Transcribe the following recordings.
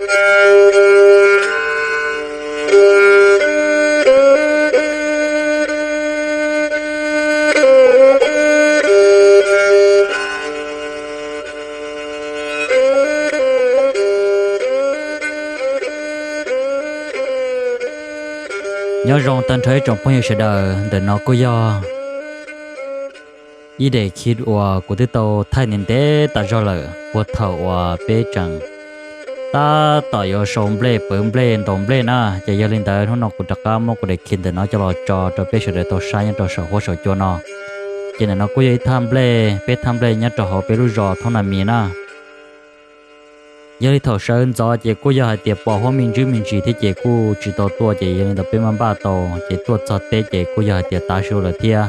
Nyob zoo tag nrho ib tsoom phooj ywg sawv daws, ntawm no kuj yog ib daim khi uas kuv twb tau thaij ntev ntev tas zog lawm, puag thaum uas peb tseem tab tom yuav sau nplej pawv nplej ntaus nplej na. Ces yog li ntawd hnub no kuv rov qab muab kuv daim khi ntawm no coj los tso rau peb sawv daws tau saib nyob rau saum huab saum cua no. Ces ntawm no kuj yog ib thaj nplej, peb thaj nplej nyob rau hauv peb lub zos Thoob Nas Mis na. Yog li thaum sawv ntxov ces kuj yog hais tias pom huab me ntsis me ntsis thiab ces kuj tsis tau tuaj, ces yog li ntawd peb maj npaj tau ces tuaj txog teb ces kuj yog hais tias tav su lawm thiab.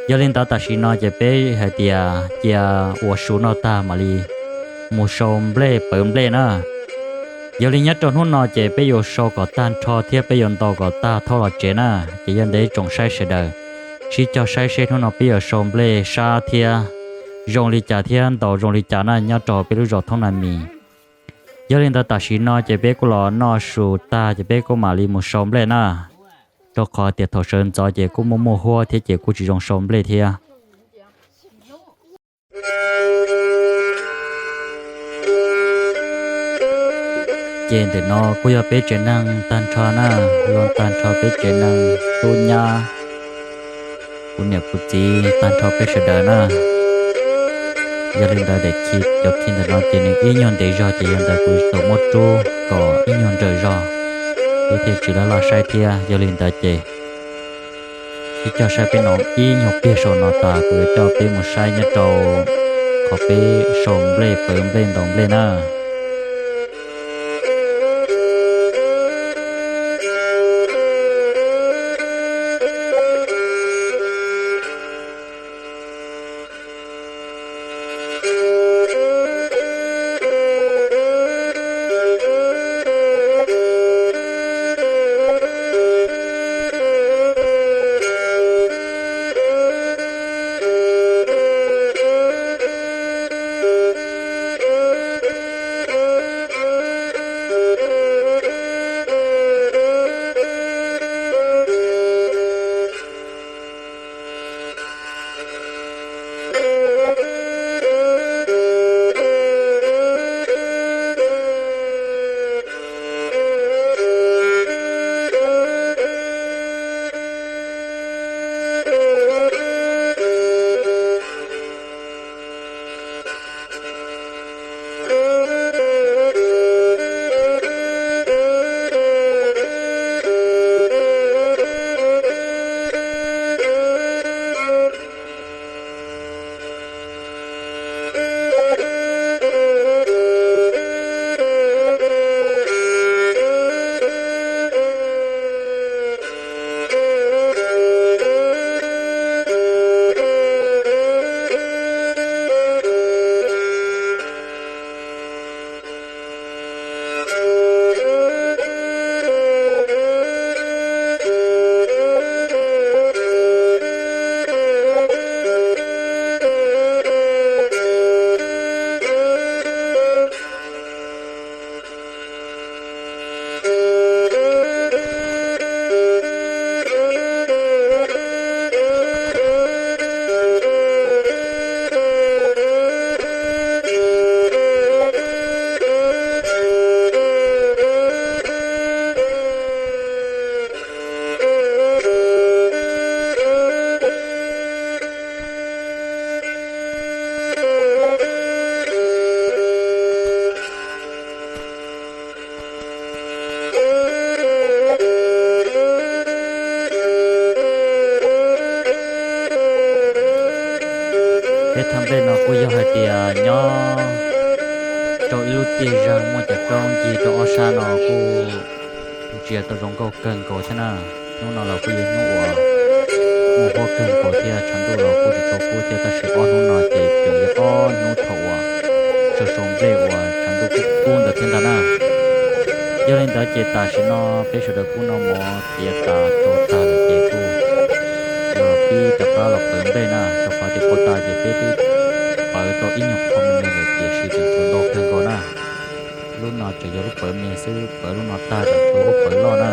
Yog li ntawd tam sim no ces peb hais tias cia ua su noj tag mam li mus sau nplej pawv nplej na. Yog li nyob rau hnub no ces peb yuav sau kom tag nrho thiab peb yuav ntaus kom tag thauj los tsev na. Ces yog ntawd tsoom saib sawv daws, sib cog saib seb hnub no peb yuav sau nplej sab thiab zoo li cas thiab ntaus zoo li cas na nyob rau peb lub zos Thoob Nas Mis. Yog li ntawd tam sim no ces peb kuj los noj su tag ces peb kuj mam li mus sau nplej na, rau qhov tias thaum sawv ntxov ces kuj muaj muaj huab thiab ces kuj tsis zoo sau nplej thiab. Ces ntawm no kuj yog peb tsev neeg tag nrho na, los tag nrho peb tsev neeg tub nyab, kuv niam kuv txiv tag nrho peb sawv daws na. Yog li ntawd daim khi, cov khi ntawm no ces nws ib nyuag ntev zog ces yog ntawd kuv tau muab rub kom ib nyuag nrawm zog, peb thiaj tsis laj laj saib thiab. Yog li ntawd ces sib cog saib peb no ib nyuag pliag saum no tas kuv yuav coj peb mus saib nyob rau qhov peb sau nplej pawv nplej ntaus nplej na. Peb thaj nplej no kuj yog hais tias nyob rau ib lub tiaj zag muaj cov roob ncig rau ob sab no kuj ntsia tau zoo nkauj kawg nkaus thiab na. Hnub no los kuj yog hnub uas muaj huab kawg nkaus thiab tshav ntuj los kuj tsis tshua kub thiab, tab sis ob hnub no ces tseem yog ob hnub thaum uas sau sau nplej uas tshav ntuj kub kub ntawd thiab ntag na. Yog li ntawd ces tam sim no peb sawv daws kuj noj mov tiav tas rau tag lawm ces kuj yuav pib rov qab los pawv nplej na, rau qhov tias puag ta ces peb twb pawv tau ib nyuag qho me me lawm tiam sis tseem tshuav ntau kawg nkaus na. Lub no tseem yog lub pawv me xwb, pawv lub no tag tsam tshuav lub pawv loj na.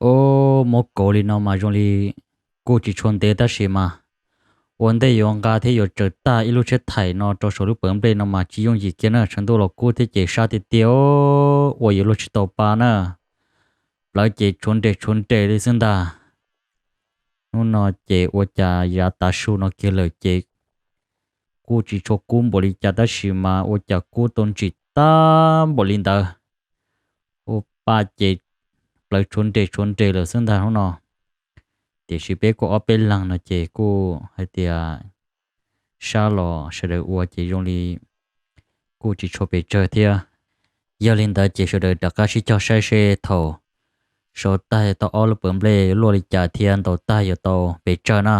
Ub, muab kauv li no mas zoo li kuj tsis tshua ntev tab sis mas ua ntej yuav nqa thiab yuav tsaws tag ib lub tsheb thaim no rau saum lub pawv nplej no mas tsis yooj yim kiag na, tshav ntuj los kub thiab ces sab tiag tiag, ua yuav luag tsis tau pa na. Plawv ces tshuav nres tshuav nres li xwb ntag. Hnub no ces ua cas yav tav su no kiag lawm ces kuj tsis tshua kub npaum li cas tab sis mas ua cas kub tau ntsim tag npaum li ntawd. Ua pa ces plawv tshuav nres tshuav nres lawm xwb ntag hnub no. Tiam sis peb kuj ob peb leeg no ces kuj hais tias sab los sawv daws ua ces zoo li kuj tsis tshua pes tsawg thiab. Yog li ntawd ces sawv daws rov qab sib cog saib seb thaum sau tag tau ob lub pawv nplej luaj li cas thiab ntaus tag yuav tau pes tsawg na.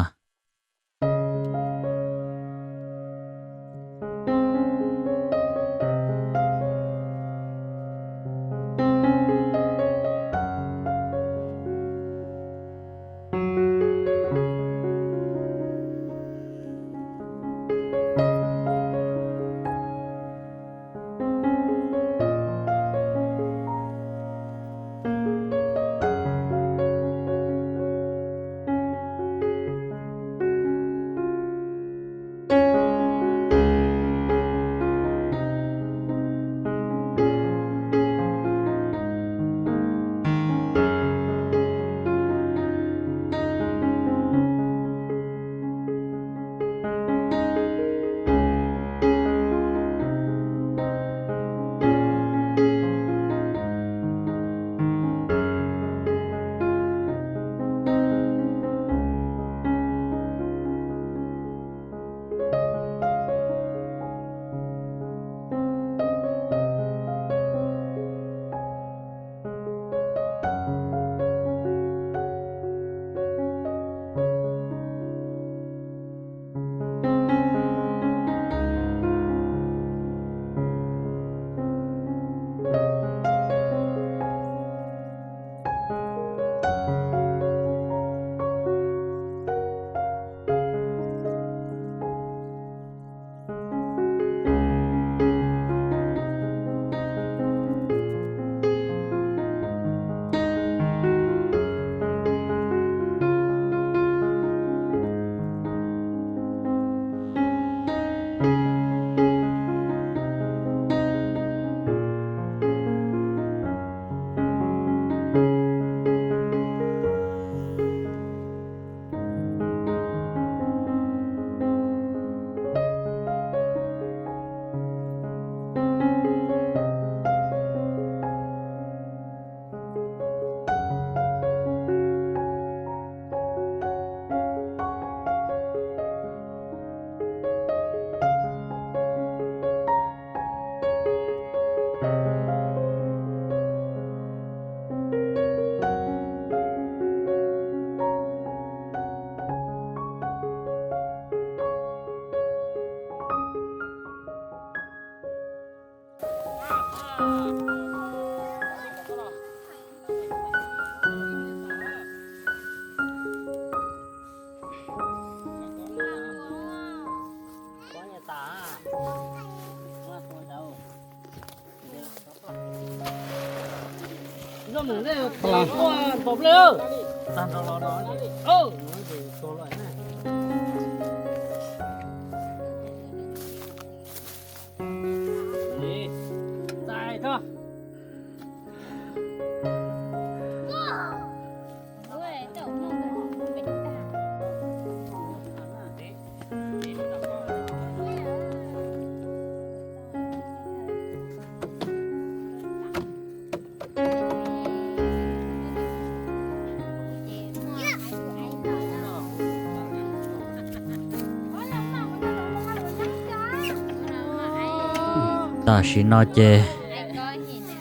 Tam sim no ces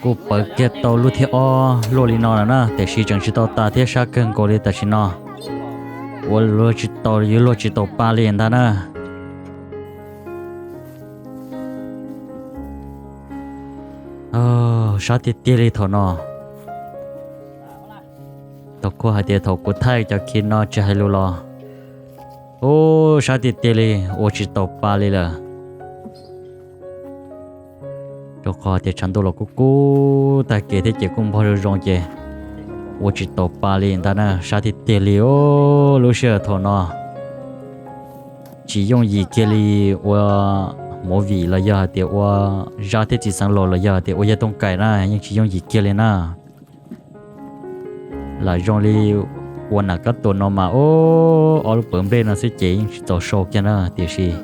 kuj pawv kiag tau lub thib ob luaj li no lawm na, tiam sis tseem tsis tau tas thiab, sab kawg nkaus li tam sim no. Ua luag tsis tau, yuav luag tsis tau pa li ntag na. Sab tiag tiag li thaum no. Thaum kuv hais tias thaum kuv thaij cov khi no tsis hais lus los, ub, sab tiag tiag li, ua tsis tau pa li lawm. Rau qhov tias tshav ntuj los kub kub tag kev thiab ces kuj npog zoo zoo ces ua tsis tau pa li ntag na, sab tiag tiag li os. Lub sij hawm thaum no tsis yooj yim kiag li ua movie los yog hais tias ua Zab thiab Txiv Xeev Laus los yog hais tias ua Yawg Tooj Kaim na, yeej tsis yooj yim kiag li na. Lam zoo li ua nam kab tuas no mas, ob lub pawv nplej no xwb ces yeej tsis txaus sau kiag na, tiam sis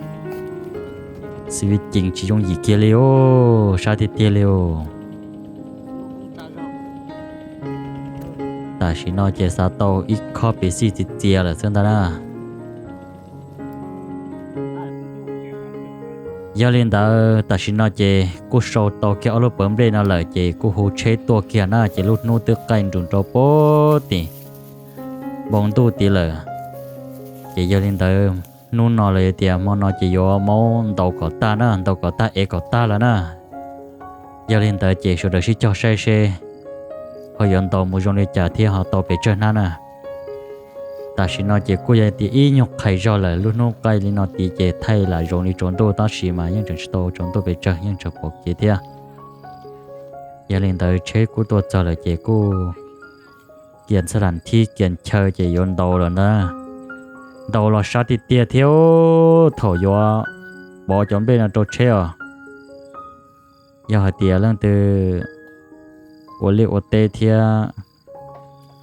xws li ceem tsis yooj yim kiag li os, sab tiag tiag li os. Tam sim no ces xav tau ib khob pev xij txias txias lawm xwb ntag na. Yog li ntawd tam sim no ces kuj sau tau kiag ob lub pawv nplej no lawm ces kuj hu tsheb tuaj kiag na, ces lub hnub twb qaij nrus rau puag tim npoo ntuj tid lawm. Ces yog li ntawd hnub no los yog tias hmo no ces yuav maub ntaus kom tag na, ntaus kom tag ev kom tag lawm na. Yog li ntawd ces sawv daws sib cog saib seb ho yuav ntaus mus zoo li cas thiab ho tau pes tsawg hnab na. Tam sim no ces kuj yog tias ib nyuag qhais zog lawm, lub hnub qaij li no tid ces thaij lam zoo li tsaus ntuj tab sis mas yeej tseem tsis tau tsaus ntuj pes tsawg, yeej tseem pom kev thiab. Yog li ntawd tsheb kuj tuaj txog lawm ces kuj kiag ntxhab las thib kiag nchaw ces yuav ntaus lawm ntag. Ntaus los sab tiag tiag thiab, thaum yuav pov cov nplej no rau tsheb os. Yog hais tias leej twg ua liaj ua teb thiab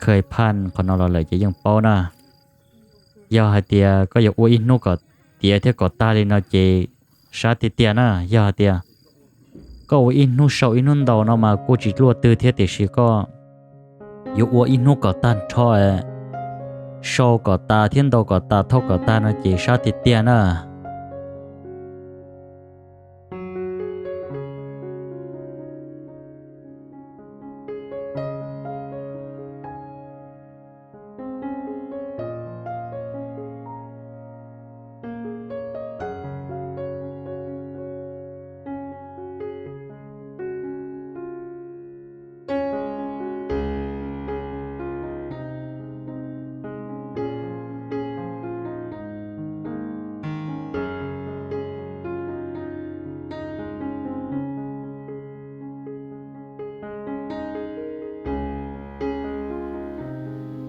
kha phaj qhov no los lawm ces yeej paub na. Yog hais tias koj yuav ua ib hnub kom tiav thiab kom tag li no ces sab tiag tiag na. Yog hais tias koj ua ib hnub sau ib hnub ntaus no mas kuj tsis luaj twg thiab, tiam sis koj yuav ua ib hnub kom tag nrho, sau kom tas thiab ntaus kom tas thauj kom tag no ces sab tiag tiag na.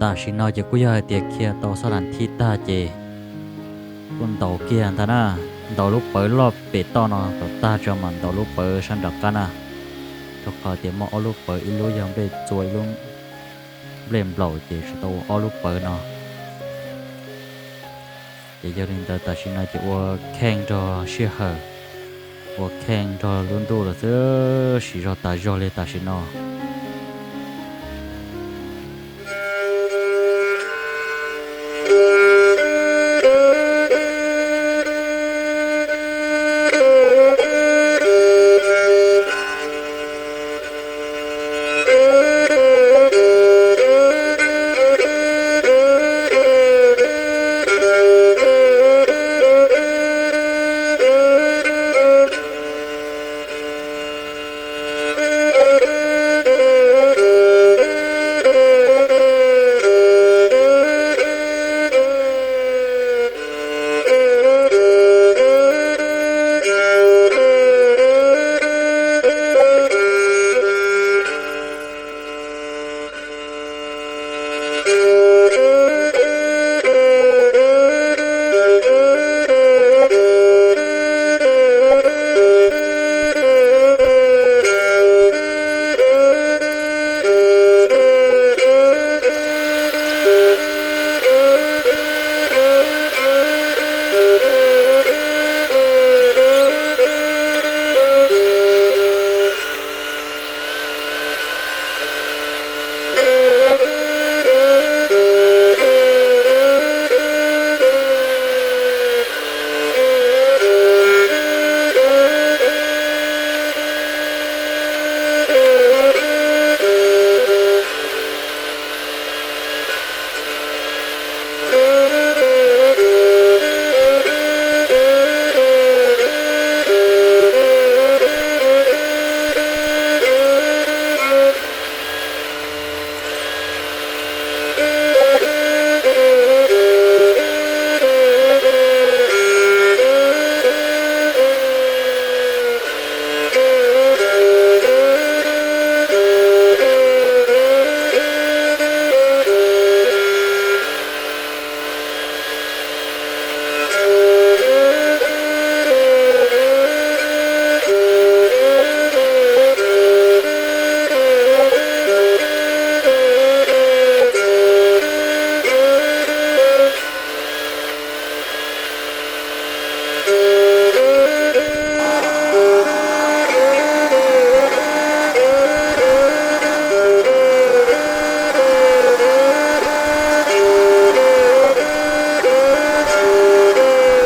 Tam sim no ces kuj yog hais tias khiav tau xab las thib tag ces kuj ntaus kiag ntag na. Ntaus lub pawv loj pem toj no kom tag tso mam ntaus lub pawv sab nram qab na, rau qhov tias muaj ob lub pawv, ib lub yog nplej txua, ib lub nplej nplaum ces tsis tau ua ob lub pawv no. Ces yog li ntawd tam sim no ces ua kheej nrog sij hawm, ua kheej nrog lub ntuj los xwb, siv zog tas zog li tam sim no.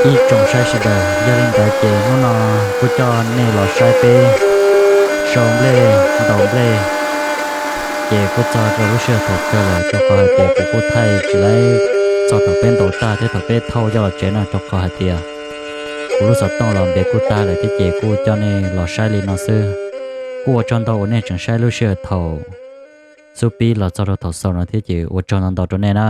Ib tsoom saib sawv daws, yog li ntawd ces hnub no kuj coj nej los saib peb sau nplej ntaus nplej, ces kuj txog rau lub sij hawm thaum kawg lawm, rau qhov hais tias kuv kuj thaij tsis laib txog thaum peb ntaus tag thiab thaum peb thauj coj los tsev no, rau qhov hais tias kuv lub xov tooj los ntev kuj tag lawm thiab, ces kuj coj nej los saib li no xwb. Kuj ua tsaug ntau uas nej tseem saib lub sij hawm thaum xub pib los txog rau thaum xaus no thiab, ces ua tsaug ntau ntau rau nej na.